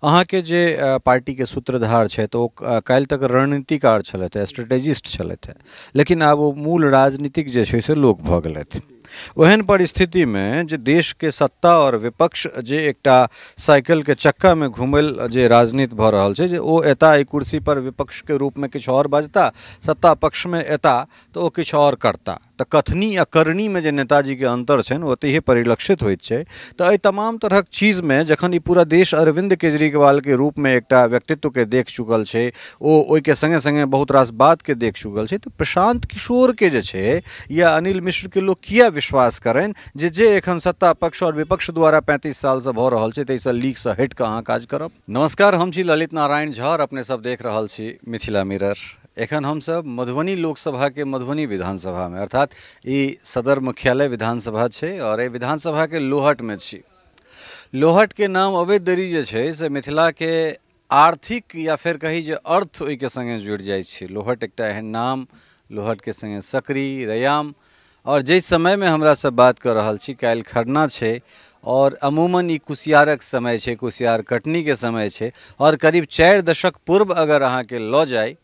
अहाँके जे पार्टीके सूत्रधार छथि ओ काल्हि तक रणनीतिकार छलथि, स्ट्रेटेजिस्ट छलथि, लेकिन आब ओ मूल राजनीतिक जे छै से लोक भऽ गेलथि। ओहन परिस्थितिमे जे देशके सत्ता आओर विपक्ष जे एकटा साइकिलके चक्कामे घुमल जे राजनीति भऽ रहल छै, जे ओ एता एहि कुर्सी पर विपक्षके रूपमे किछु आओर बजता, सत्ता पक्षमे एता तऽ ओ किछु आओर करता, तऽ कथनी आ करनीमे जे नेताजीके अन्तर छनि ओतहिए परिलक्षित होइत छै। तऽ एहि तमाम तरहक चीजमे जखन ई पूरा देश अरविन्द केजरीवालके रूपमे एकटा व्यक्तित्वके देख चुकल छै, ओ ओहिके सङ्गे सङ्गे बहुत रास बातके देख चुकल छै, तऽ प्रशांत किशोरके जे छै या अनिल मिश्रके लोक किया विश्वास करनि जे जे एखन सत्ता पक्ष और विपक्ष द्वारा 35 सालसँ भऽ रहल छै ताहिसँ लीकसँ हटि कऽ अहाँ काज करब। नमस्कार, हम छी ललित नारायण झा और अपने सब देख रहल छी मिथिला मिरर। एखन हमसब मधुबनी लोकसभाके मधुबनी विधानसभामे, अर्थात ई सदर मुख्यालय विधानसभा छै और एहि विधानसभाके लोहटमे छी। लोहटके नाम अबैत देरी जे छै से मिथिलाके आर्थिक या फेर कही जे अर्थ ओहिके सङ्गे जुड़ि जाइ छै। लोहट एकटा एहन नाम, लोहटके सङ्गे सकरी, रैयाम, और जाहि समयमे हमरा सब बात कऽ रहल छी काल्हि खरना छै और अमूमन ई कुसियारक समय छै, कुसियार कटनीके समय छै, और करीब 4 दशक पूर्व अगर अहाँके लऽ जाइ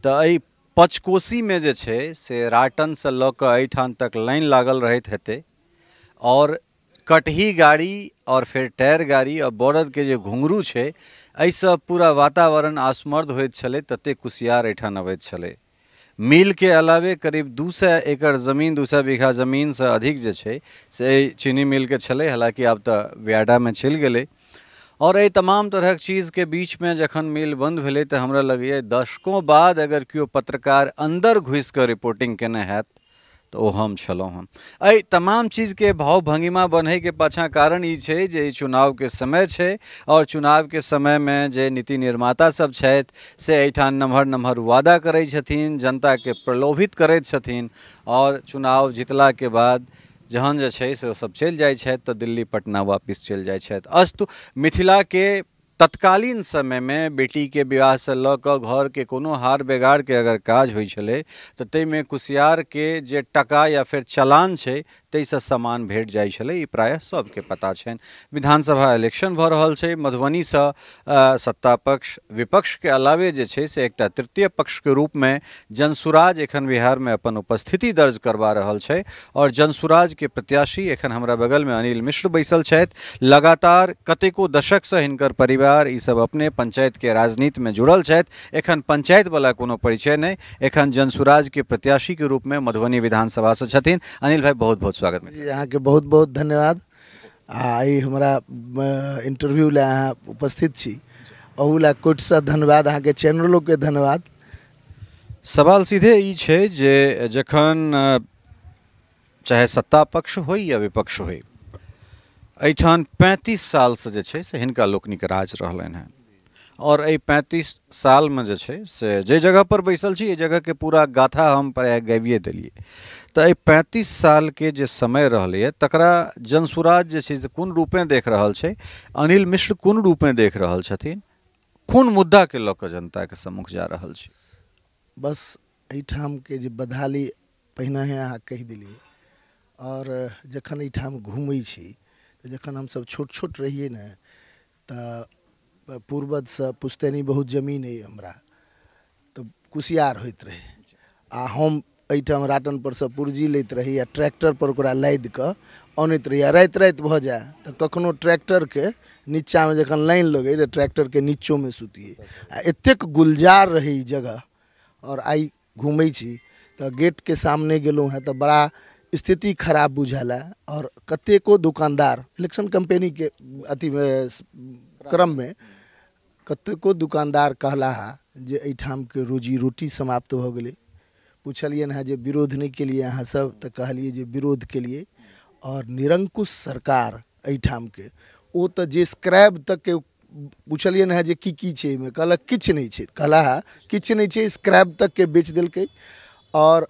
तऽ एहि पचकोसीमे जे छै से राटनसँ लऽ कऽ एहिठाम तक लाइन लागल रहैत हेतै और कटही गाड़ी और फेर टायर गाड़ी और बरदके जे घुंघरू छै एहिसँ पूरा वातावरण आसमर्द होइत छलै, ततेक कुसियार एहिठाम अबैत छलै। मिलके अलावे करीब 200 एकड़ जमीन, 200 बीघा जमीनसँ अधिक जे छै से एहि चीनी मिलके छलै, हालाँकि आब तऽ व्याडामे चलि गेलै। और एहि तमाम तरहक चीजके बीचमे जखन मिल बन्द भेलै तऽ हमरा लगैए दशकों बाद अगर केओ पत्रकार अन्दर घुसिकऽ रिपोर्टिंग केने हैत तऽ ओ हम छलहुँ हँ। एहि तमाम चीजके भाव भंगिमा बन्हैके पाछाँ कारण ई छै जे ई चुनावके समय छै और चुनावके समयमे जे नीति निर्माता सब छथि से एहिठाम नमहर नमहर वादा करै छथिन, जनताके प्रलोभित करैत छथिन और चुनाव जितलाके बाद जहन जे छै से ओ सब चलि जाइ छथि तऽ दिल्ली पटना वापिस चलि जाइ छथि। अस्तु, मिथिलाके तत्कालीन समयमे बेटीके विवाहसँ लऽ कऽ घरके कोनो हार बेगारके अगर काज होइ छलै तऽ ताहिमे कुसियारके जे टका या फेर चलान छै ताहिसँ सामान भेट जाइ छलै, ई प्रायः सबके पता छनि। विधानसभा इलेक्शन भऽ रहल छै, मधुबनीसँ सत्ता पक्ष विपक्षके अलावे जे छै से एकटा तृतीय पक्षके रूपमे जनसुराज एखन बिहारमे अपन उपस्थिति दर्ज करबा रहल छै और जनसुराजके प्रत्याशी एखन हमरा बगलमे अनिल मिश्र बैसल छथि। लगातार कतेको दशकसँ हिनकर परिवार ई सब अपने पंचायत के राजनीति में जुड़ल छथि। एखन पंचायत वाला कोनो परिचय नहीं, एखन जनसुराज के प्रत्याशी के रूप में मधुबनी विधानसभा से छथिन। अनिल भाई, बहुत बहुत स्वागत। जी, अहाँके बहुत बहुत धन्यवाद। आ हमरा इंटरव्यू ला अहाँ उपस्थित छी, अहू ला कोटिसँ धन्यवाद, अहाँके चैनलो के धन्यवाद। सवाल सीधे ई छै जे जखन चाहे सत्ता पक्ष होय या विपक्ष होय, एहिठाम 35 सालसँ जे छै से हिनका लोकनिक राज रहलनि हेँ और एहि 35 सालमे जे छै से जाहि जगहपर बैसल छी एहि जगहके पूरा गाथा हम प्रायः गाबिए देलियै। तऽ एहि 35 सालके जे समय रहलैए तकरा जनसुराज जे छै से कोन रूपेँ देख रहल छै, अनिल मिश्र कोन रूपेँ देख रहल छथिन, कोन मुद्दाके लऽ कऽ जनताके सम्मुख जा रहल छै? बस एहिठामके जे बदहाली पहिने अहाँ कहि देलियै, और जखन एहिठाम घुमै छी जखन हमसब छोट छोट रहियै ने तऽ पूर्वजसँ पुश्तैनी बहुत जमीन अइ हमरा, तऽ कुसियार होइत रहै आ हम एहिठाम राटन परसँ पुर्जी लैत रही आ ट्रैक्टर पर ओकरा लादि कऽ अनैत रही। आ राति राति भऽ जाय तऽ कखनो ट्रैक्टरके नीचाँमे जखन लाइन लगै तऽ ट्रैक्टरके नीचोमे सुतियै। आ एतेक गुलजार रहै ई जगह। और आइ घुमै छी तऽ गेटके सामने गेलहुँ हेँ तऽ बड़ा स्थिति खराब बुझायल। और कतेको दुकानदार इलेक्शन कैम्पेनिंगके अथीमे क्रममे कतेको दुकानदार कहला जे एहिठामके रोजी रोटी समाप्त भऽ गेलै। पुछलियनि हेँ जे विरोध नहि केलियै अहाँ सब, तऽ कहलियै जे विरोध केलियै। और निरंकुश सरकार एहिठामके, ओ तऽ जे स्क्रैप तकके पुछलियनि हेँ जे की की छै एहिमे, कहलक किछु नहि छै, कहला किछु नहि छै, स्क्रैप तकके बेच देलकै। और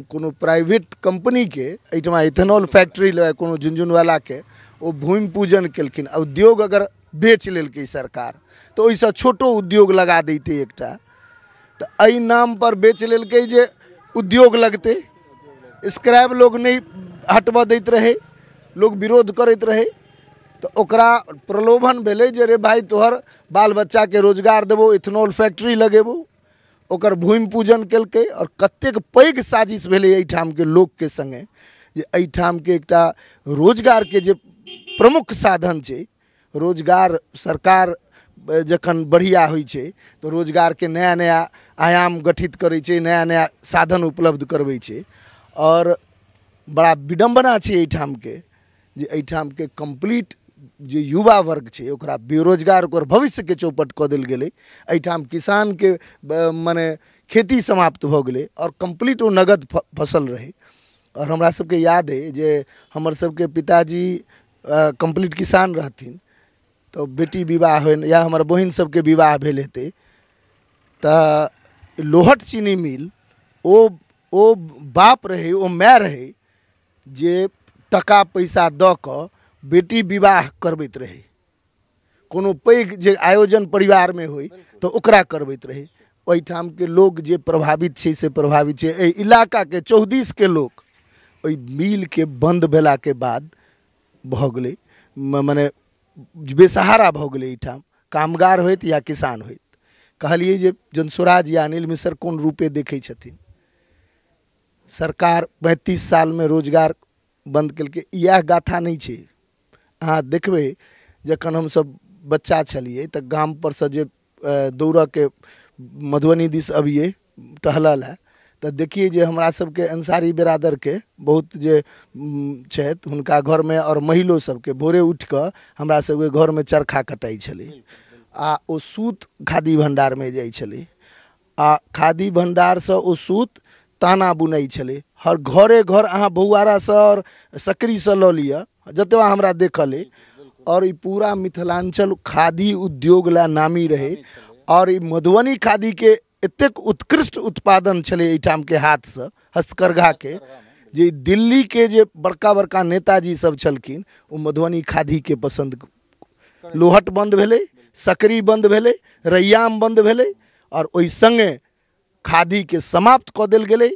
कोनो प्राइवेट कंपनीके एहिठमा इथेनॉल फैक्ट्री लए कोनो झुनझुनवालाके ओ भूमि पूजन केलखिन। उद्योग अगर बेच लेलकै सरकार तऽ ओहिसँ छोटो उद्योग लगा दैतै एकटा, तऽ एहि नामपर बेच लेलकै जे उद्योग लगतै। स्क्रैप लोग नहि हटबऽ दैत रहै, लोग विरोध करैत रहै, तऽ ओकरा प्रलोभन भेलै जे रे भाइ तोहर बाल बच्चाके रोजगार देबौ, इथेनॉल फैक्ट्री लगेबौ। ओकर भूमि पूजन केलकै। आओर कतेक पैघ साजिश भेलै एहिठामके लोकके सङ्गे जे एहिठामके एकटा रोजगारके जे प्रमुख साधन छै, रोजगार सरकार जखन बढ़िया होइ छै तऽ रोजगारके नया नया आयाम गठित करै छै, नया नया साधन उपलब्ध करबै छै। आओर बड़ा विडम्बना छै एहिठामके जे एहिठामके कम्प्लीट जे युवा वर्ग छै ओकरा बेरोजगार, ओकर भविष्यके चौपट कऽ देल गेलै। एहिठाम किसानके मने खेती समाप्त भऽ गेलै आओर कम्प्लीट ओ नगद फसल रहै। आओर हमरा सबके याद अइ जे हमर सबके पिताजी कम्प्लीट किसान रहथिन, तऽ बेटी विवाह होइन या हमर बहिन सबके विवाह भेल हेतै तऽ लोहट चीनी मिल ओ बाप रहै, ओ माय रहै जे टका पैसा दऽ कऽ बेटी विवाह करबैत रहै। कोनो पैघ जे आयोजन परिवारमे होइ तऽ ओकरा करबैत रहै। ओहिठामके लोक जे प्रभावित छै से प्रभावित छै। एहि इलाकाके चौहदीसके लोक ओहि मिलके बन्द भेलाके बाद भऽ गेलै मने बेसहारा भऽ गेलै। एहिठाम कामगार होइत या किसान होइत। कहलियै जे जनसुराज या अनिल मिश्र कोन रूपे देखै छथिन। सरकार 35 सालमे रोजगार बन्द केलकै, इएह गाथा नहि छै। अहाँ देखबै जखन हमसब बच्चा छलियै तऽ गामपरसँ जे दौड़ऽके मधुबनी दिस अबियै टहलऽ लए तऽ देखियै जे हमरा सबके अंसारी बिरादरके बहुत जे छथि हुनका घरमे आओर महिलो सबके भोरे उठिकऽ हमरा सबके घरमे चरखा कटाइ छलै आ ओ सूत खादी भण्डारमे जाइ छलै आ खादी भण्डारसँ ओ सूत ताना बुनाइ छलै। हर घरे घर अहाँ बहुआरासँ आओर सकरीसँ लऽ लिअ जतबा हमरा देखल अइ। आओर ई पूरा मिथिलाञ्चल खादी उद्योग लए नामी रहै आओर ई मधुबनी खादीके एतेक उत्कृष्ट उत्पादन छलै एहिठामके हाथसँ हस्तकरघाके जे दिल्लीके जे बड़का बड़का नेताजी सब छलखिन ओ मधुबनी खादीके पसन्द। लोहट बन्द भेलै, सकरी बन्द भेलै, रैयाम बन्द भेलै आओर ओहि सङ्गे खादीके समाप्त कऽ देल गेलै।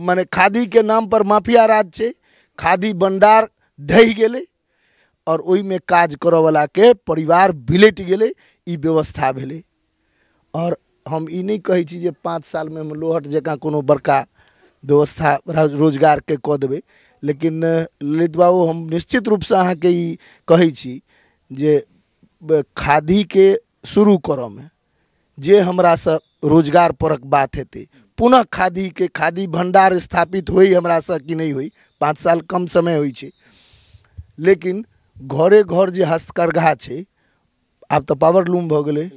मने खादीके नामपर माफिया राज छै, खादी भण्डार ढहि गेलै आओर ओहिमे काज करऽवलाके परिवार बिलटि गेलै। ई व्यवस्था भेलै। आओर हम ई नहि कहै छी जे 5 सालमे हम लोहट जकाँ कोनो बड़का व्यवस्था रोजगारके कऽ देबै, लेकिन ललित बाबू हम निश्चित रूपसँ अहाँके ई कहै छी जे खादीके शुरू करऽमे जे हमरासँ रोजगार परक बात हेतै, पुनः खादीके खादी भण्डार स्थापित होइ हमरासँ कि नहि होइ, 5 साल कम समय होइ छै, लेकिन घरे घर जे हस्तकरघा छै आब तऽ पावर लूम भऽ गेलै,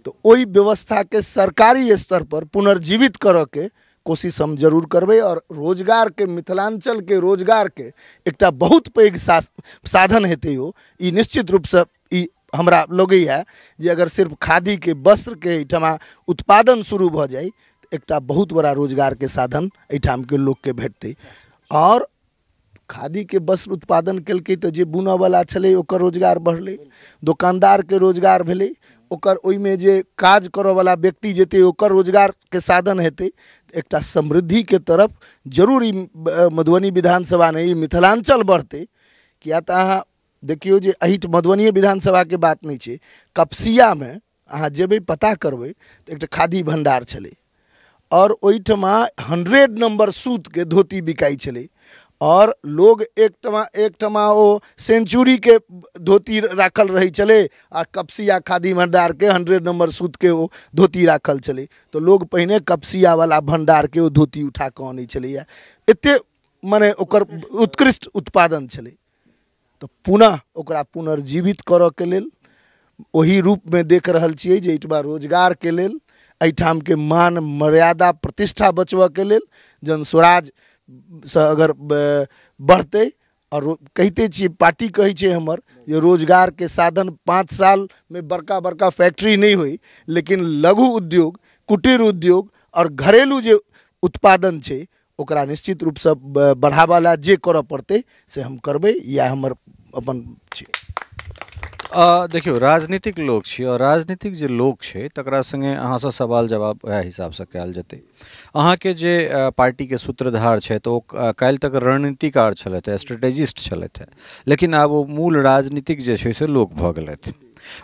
तऽ ओहि व्यवस्थाके सरकारी स्तर पर पुनर्जीवित करऽके कोशिश हम जरूर करबै। आओर रोजगारके मिथिलाञ्चलके रोजगारके एकटा बहुत पैघ साधन हेतै ओ। ई निश्चित रूपसँ ई हमरा लगैए जे अगर सिर्फ खादीके वस्त्रके एहिठमा उत्पादन शुरू भऽ जाइ तऽ एकटा बहुत बड़ा रोजगारके साधन एहिठामके लोकके भेटतै। आओर खादीके वस्त्र उत्पादन केलकै तऽ जे बुनऽवला छलै ओकर रोजगार बढ़लै, दोकानदारके रोजगार भेलै, ओकर ओहिमे जे काज करऽवला व्यक्ति जेतै ओकर रोजगारके साधन हेतै। एकटा समृद्धिके तरफ जरूर ई मधुबनी विधानसभा नहि, ई मिथिलाञ्चल बढ़तै। किया तऽ अहाँ देखियौ जे एहि मधुबनीए विधानसभाके बात नहि छै, कपसियामे अहाँ जेबै पता करबै तऽ एकटा खादी भण्डार छलै आओर ओहिठमा 100 नम्बर सूतके धोती बिकाइ छलै आओर लोग एकठमा ओ सेंचुरीके धोती राखल रहै छलै आ कपसिया खादी भण्डारके 100 नम्बर सूतके ओ धोती राखल छलै। तऽ लोग पहिने कपसियावला भण्डारके ओ धोती उठा कऽ आनै छलैए। एतेक मने ओकर उत्कृष्ट उत्पादन छलै। तऽ पुनः ओकरा पुनर्जीवित करऽके लेल ओही रूपमे देख रहल छियै जे एहिठमा रोजगारके लेल एहिठामके मान मर्यादा प्रतिष्ठा बचबऽके लेल जनस्वराज सँ अगर बढ़तै। आओर कहिते छियै पार्टी कहै छै हमर जे रोजगारके साधन 5 सालमे बड़का बड़का फैक्ट्री नहि होइ, लेकिन लघु उद्योग, कुटीर उद्योग आओर घरेलू जे उत्पादन छै ओकरा निश्चित रूपसँ बढ़ावा ला जे करऽ पड़तै से हम करबै। इएह हमर अपन छै। देखियौ, राजनीतिक लोक छी आओर राजनीतिक जे लोक छै तकरा सङ्गे अहाँसँ सवाल जवाब वएह हिसाबसँ कयल जेतै। अहाँके जे पार्टीके सूत्रधार छै तऽ ओ काल्हि तक रणनीतिकार छलथि, स्ट्रेटेजिस्ट छलथि, लेकिन आब ओ मूल राजनीतिक जे छै से लोक भऽ गेलथि।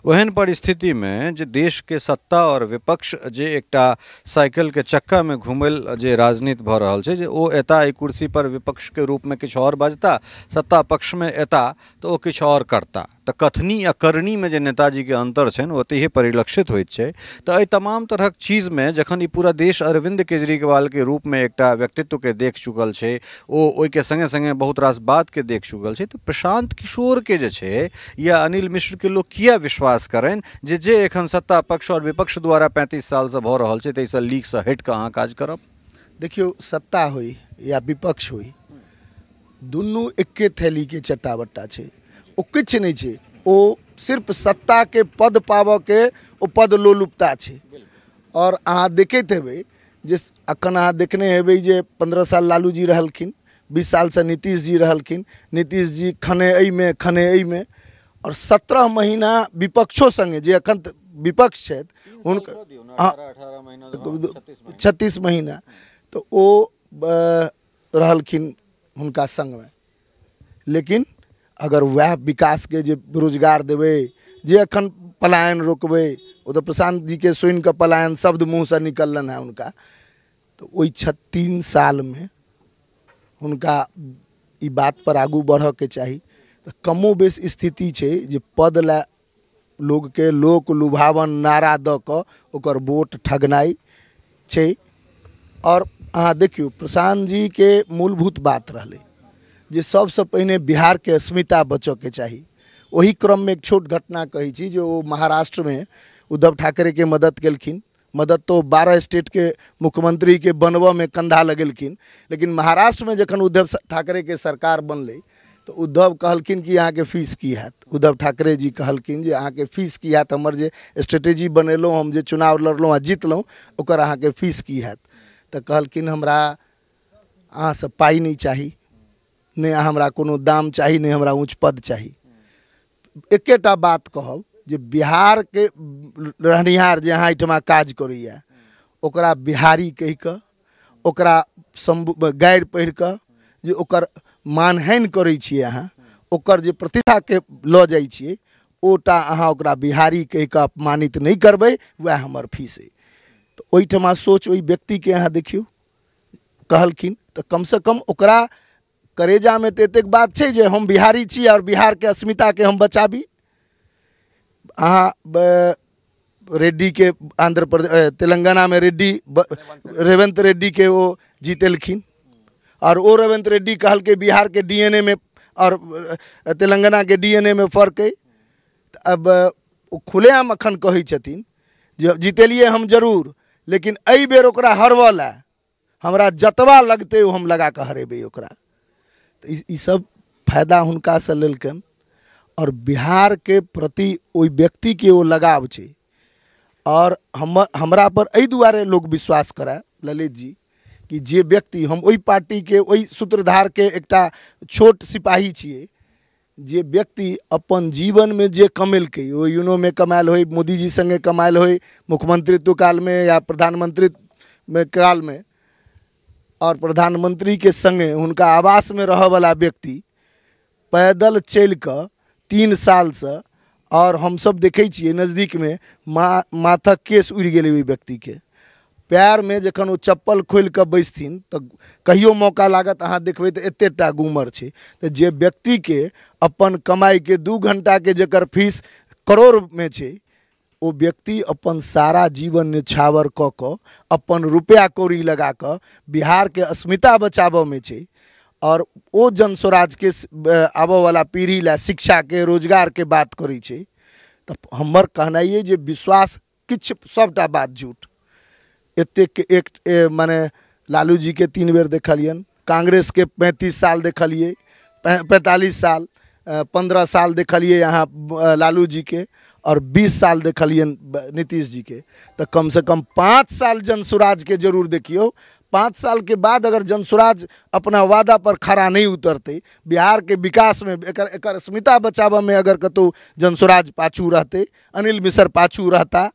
ओहन परिस्थितिमे जे देशके सत्ता आओर विपक्ष जे एकटा साइकिलके चक्कामे घुमल जे राजनीति भऽ रहल छै, जे ओ एता एहि कुर्सीपर विपक्षके रूपमे किछु आओर बजता, सत्ता पक्षमे एता तऽ ओ किछु आओर करता। तऽ कथनी आ करनीमे जे नेताजीके अन्तर छनि ओतहिए परिलक्षित होइत छै। तऽ एहि तमाम तरहक चीजमे जखन ई पूरा देश अरविन्द केजरीवालके रूपमे एकटा व्यक्तित्वके देख चुकल छै, ओ ओहिके सङ्गे सङ्गे बहुत रास बातके देख चुकल छै, तऽ प्रशांत किशोरके जे छै या अनिल मिश्रके लोक किया विश्वास करनि जे जे एखन सत्ता पक्ष आओर विपक्ष द्वारा 35 सालसँ भऽ रहल छै ताहिसँ लीकसँ हटि कऽ अहाँ काज करब? देखियौ, सत्ता होइ या विपक्ष होइ, दुनू एके थैलीके चट्टा बट्टा छै। ओ किछु नहि छै, ओ सिर्फ सत्ताके पद पाबऽके ओ पद लोलुपता छै। आओर अहाँ देखैत हेबै जे अखन अहाँ देखने हेबै जे 15 साल लालू जी रहलखिन, 20 सालसँ नीतीश जी रहलखिन, नीतीश जी खने एहिमे खने एहिमे, आओर 17 महीना विपक्षो सङ्गे जे अखन विपक्ष छथि हुनका 36 महीना तऽ ओ रहलखिन हुनका सङ्गमे। लेकिन अगर वएह विकासके जे रोजगार देबै, जे अखन पलायन रोकबै, ओ तऽ प्रशांत जीके सुनिकऽ पलायन शब्द मुँहसँ निकललनि हेँ हुनका, तऽ ओहि 3 सालमे हुनका ई बातपर आगू बढ़ऽके चाही। तऽ कमो बेस स्थिति छै जे पद लए लोकके लोक लुभावन नारा दऽ कऽ ओकर वोट ठगनाइ छै। आओर अहाँ देखियौ, प्रशांत जीके मूलभूत बात रहलै जे सबसँ पहिने बिहारके अस्मिता बचऽके चाही। ओही क्रममे एक छोट घटना कहै छी जे ओ महाराष्ट्रमे उद्धव ठाकरेके मदद केलखिन। मदद तो 12 स्टेटके मुख्यमंत्रीके बनबऽमे कंधा लगेलखिन, लेकिन महाराष्ट्रमे जखन उद्धव ठाकरेके सरकार बनलै तऽ उद्धव कहलखिन कि अहाँके फीस की हैत। उद्धव ठाकरे जी कहलखिन जे अहाँके फीस की हैत, हमर जे स्ट्रेटेजी बनेलहुँ, हम जे चुनाव लड़लहुँ आ जीतलहुँ, ओकर अहाँके फीस की हैत। तऽ कहलखिन हमरा अहाँसँ पाइ नहि चाही, नहि हमरा कोनो दाम चाही, नहि हमरा ऊँच पद चाही। एकेटा बात कहब जे बिहारके रहनिहार जे अहाँ एहिठमा काज करैए ओकरा बिहारी कहि कऽ, ओकरा गारि पढ़ि कऽ जे ओकर मानहानि करै छियै अहाँ, ओकर जे प्रतिष्ठाके लऽ जाइ छियै, ओटा अहाँ ओकरा बिहारी कहि कऽ अपमानित नहि करबै, वएह हमर फीस अइ। तऽ ओहिठमा सोच ओहि व्यक्तिके अहाँ देखियौ, कहलखिन तऽ कमसँ कम ओकरा करेजामे तऽ एतेक बात छै जे हम बिहारी छी आओर बिहारके अस्मिताके हम बचाबी। अहाँ रेड्डीके आंध्र प्रदेश तेलंगानामे रेड्डी रेवंत रेड्डीके ओ जीतेलखिन, आओर ओ रेवंत रेड्डी कहलकै बिहारके DNA में और तेलंगानाके DNA में फर्क अइ। अब ओ खुलेआम अखन कहै छथिन जे जीतेलियै हम जरूर, लेकिन एहि बेर ओकरा हरबऽ लए हमरा जतबा लगतै ओ हम लगा कऽ हरेबै ओकरा। तऽ ई सब फायदा हुनकासँ लेलकनि आओर बिहारके प्रति ओहि व्यक्तिके ओ लगाव छै। आओर हमरा पर एहि दुआरे लोक विश्वास करए ललित जी कि जे व्यक्ति हम ओहि पार्टीके ओहि सूत्रधारके एकटा छोट सिपाही छियै, जे व्यक्ति अपन जीवनमे जे कमेलकै, ओ यूनोमे कमायल होइ, मोदीजी सङ्गे कमायल होइ, मुख्यमंत्रित्व कालमे या प्रधानमंत्रीमे कालमे, आओर प्रधानमंत्रीके सङ्गे हुनका आवासमे रहऽवला व्यक्ति पैदल चलि कऽ 3 सालसँ, आओर हमसब देखै छियै नजदीकमे माथक केश उड़ि गेलै ओहि व्यक्तिके, पैरमे जखन ओ चप्पल खोलि कऽ बैसथिन तऽ कहियो मौका लागत अहाँ देखबै तऽ एतेटा गुमर छै। तऽ जे व्यक्तिके अपन कमाइके 2 घण्टाके जकर फीस करोड़मे छै, ओ व्यक्ति अपन सारा जीवन न्योछावर कऽ कऽ अपन रुपया कौड़ी लगा कऽ बिहारके अस्मिता बचाबऽमे छै। आओर ओ जन स्वराजके आबऽवला पीढ़ी लए शिक्षाके रोजगारके बात करै छै। तऽ हमर कहनाइ अइ जे विश्वास किछु सबटा बात झूठ। एतेक एक माने लालू जीके 3 बेर देखलियनि, कांग्रेसके 35 साल देखलियै, 45 साल, 15 साल देखलियै अहाँ लालू जीके, आओर 20 साल देखलियनि नीतीश जीके। तऽ कमसँ कम 5 साल जन स्वराजके जरूर देखियौ। 5 साल के बाद अगर जनसुराज अपना वादा पर खड़ा नहीं उतरते, बिहार के विकास में एकर एकर अस्मिता बचाबऽ में अगर कतौ जनसुराज पाछू रहते, अनिल मिश्र पाछू रहता,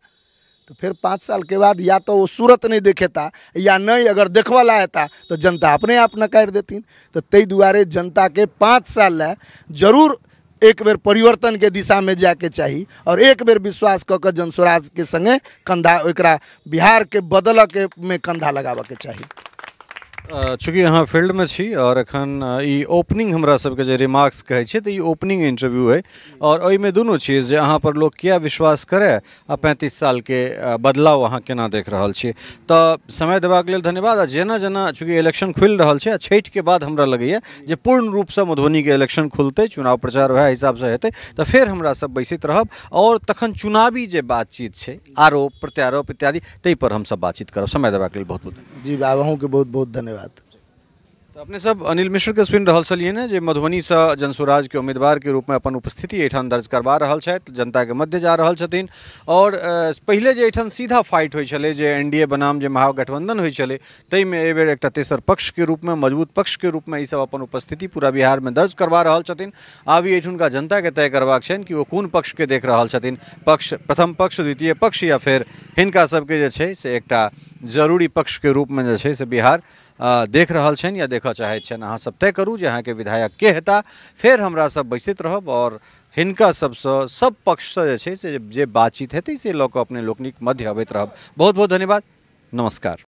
तो फिर 5 साल के बाद या तो वो सूरत नहीं देखेता या नहीं अगर देखवला हेता तो जनता अपने आप नकारि देथिन। तो ताहि दुआरे जनता के 5 साल ला जरूर एक बेर परिवर्तन के दिशा में जाके चाही और एक बेर विश्वास कऽ के जनसुराज के संगे कंधा एकरा बिहार के बदलऽ के में कंधा लगाबऽ के चाही। चूँकि अहाँ फील्डमे छी और एखन ई ओपनिंग हमरा सबके जे रिमार्क्स कहै छै तऽ ई ओपनिंग इंटरव्यू अइ और ओहिमे दुनू चीज जे अहाँ पर लोक किया विश्वास करे आ 35 सालके बदलाव अहाँ केना देख रहल छियै। तऽ समय देबाक लेल धन्यवाद। आ जेना जेना चूँकि इलेक्शन खुलि रहल छै आ छठिके बाद हमरा लगैए जे पूर्ण रूपसँ मधुबनीके इलेक्शन खुलतै, चुनाव प्रचार वएह हिसाबसँ हेतै, तऽ फेर हमरा सब बैसैत रहब और तखन चुनावी जे बातचीत छै, आरोप प्रत्यारोप इत्यादि, ताहिपर हमसब बातचीत करब। समय देबाक लेल बहुत बहुत धन्यवाद। जी, अहूँके बहुत बहुत धन्यवाद। तो अपने सब अनिल मिश्र के सुनि रहल छलियै ने जे मधुबनीसँ जनसुराज के उम्मीदवार के रूप में अपन उपस्थिति एहिठाम दर्ज करबा रहल छथि, जनता के मध्य जा रहल छथिन। और पहिले जे एहिठाम सीधा फाइट होइ छलै, जे एनडीए बनाम जे महागठबंधन होइ छलै, ताहिमे एहि बेर एकटा तेसर पक्ष के रूप में, मजबूत पक्ष के रूप में ई सब अपन उपस्थिति पूरा बिहार में दर्ज करबा रहल छथिन। आब ई एहिठुनका जनता के तय करबाक छनि कि ओ कोन पक्ष के देख रहल छथिन, पक्ष प्रथम पक्ष, द्वितीय पक्ष, या फेर हिनका सबके जे छै से एकटा जरूरी पक्ष के रूप में जे छै से बिहार देख रहल छनि या देखऽ चाहैत छनि। अहाँ सब तय करू जे अहाँके विधायक के हेता। फेर हमरा सब बैसैत रहब और हिनका सबसँ सब पक्षसँ जे छै से जे बातचीत हेतै से लऽ कऽ अपने लोकनिक मध्य अबैत रहब। बहुत बहुत धन्यवाद, नमस्कार।